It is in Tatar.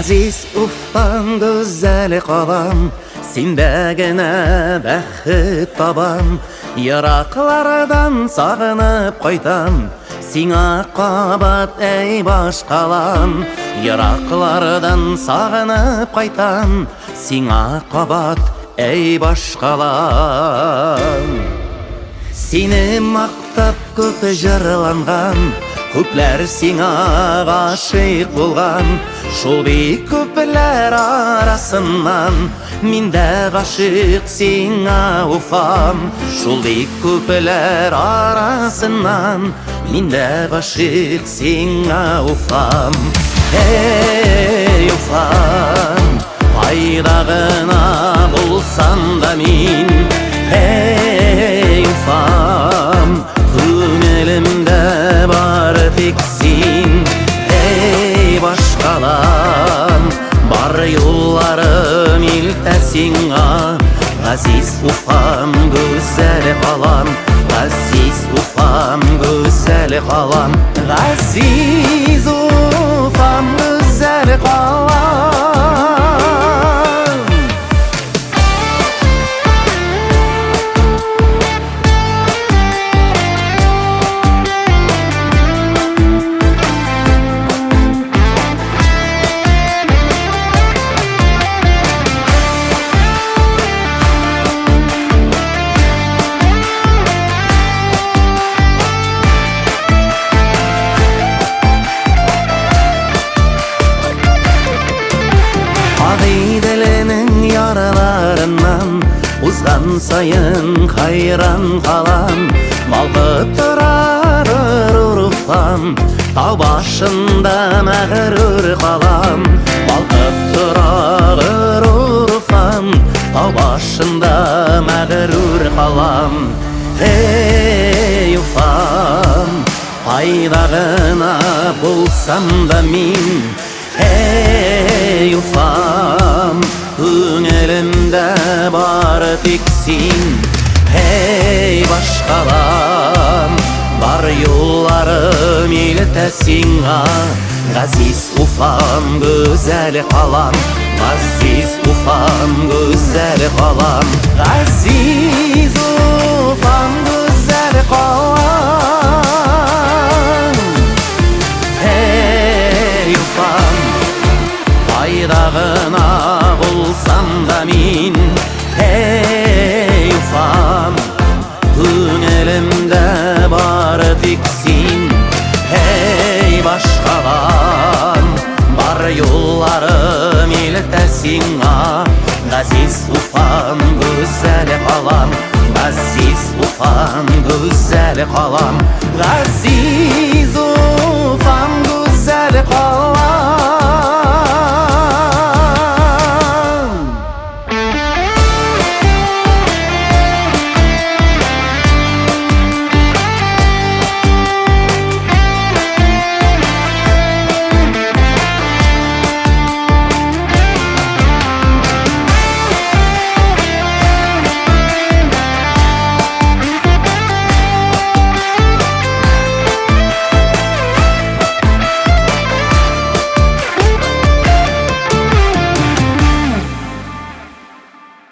Газиз Уфам, гүзәл калам, синдә генә бәхет табам. Ераклардан сагынып кайтам, сиңа кабат, әй башкалам. Ераклардан сагынып кайтам, сиңа кабат, әй башкалам. Сине мактап күп җырланган, күпләр сиңа гашыйк булган. Шул бик күпләр арасыннан мин дә гашыйк сиңа, Уфам. Шул бик күпләр арасыннан мин дә гашыйк сиңа, Уфам. Эй, Уфам, кайда гына булсам да мин, эй, Уфам, күңелемдә бары тик син. Эй, башкалам, бар юлларым илтә сиңа. Газиз Уфам, гүзәл калам, газиз Уфам, гүзәл калам. Газиз Уфам, гүзәл калам. Агыйделенең ярларыннан узган саен хайран калам. Балкып тора горур Уфам, тау башында мәгърур калам. Балкып тора горур Уфам, тау башында мәгърур калам. Эй, Уфам, кайда гына булсам да мин, эй, Уфам, күңелемдә бары тик син. Эй, башкалам, бар юлларым илтә сиңа. Газиз Уфам, гүзәл калам, газиз Уфам, гүзәл калам. Газиз Уфам, гүзәл калам. Эй, Уфам, кайда гына булсам да мин, эй, Уфам, күңелемдә бары тик син. Эй, башкалам, бар юлларым илтә сиңа. Газиз Уфам, гүзәл калам, газиз Уфам, гүзәл калам. Газиз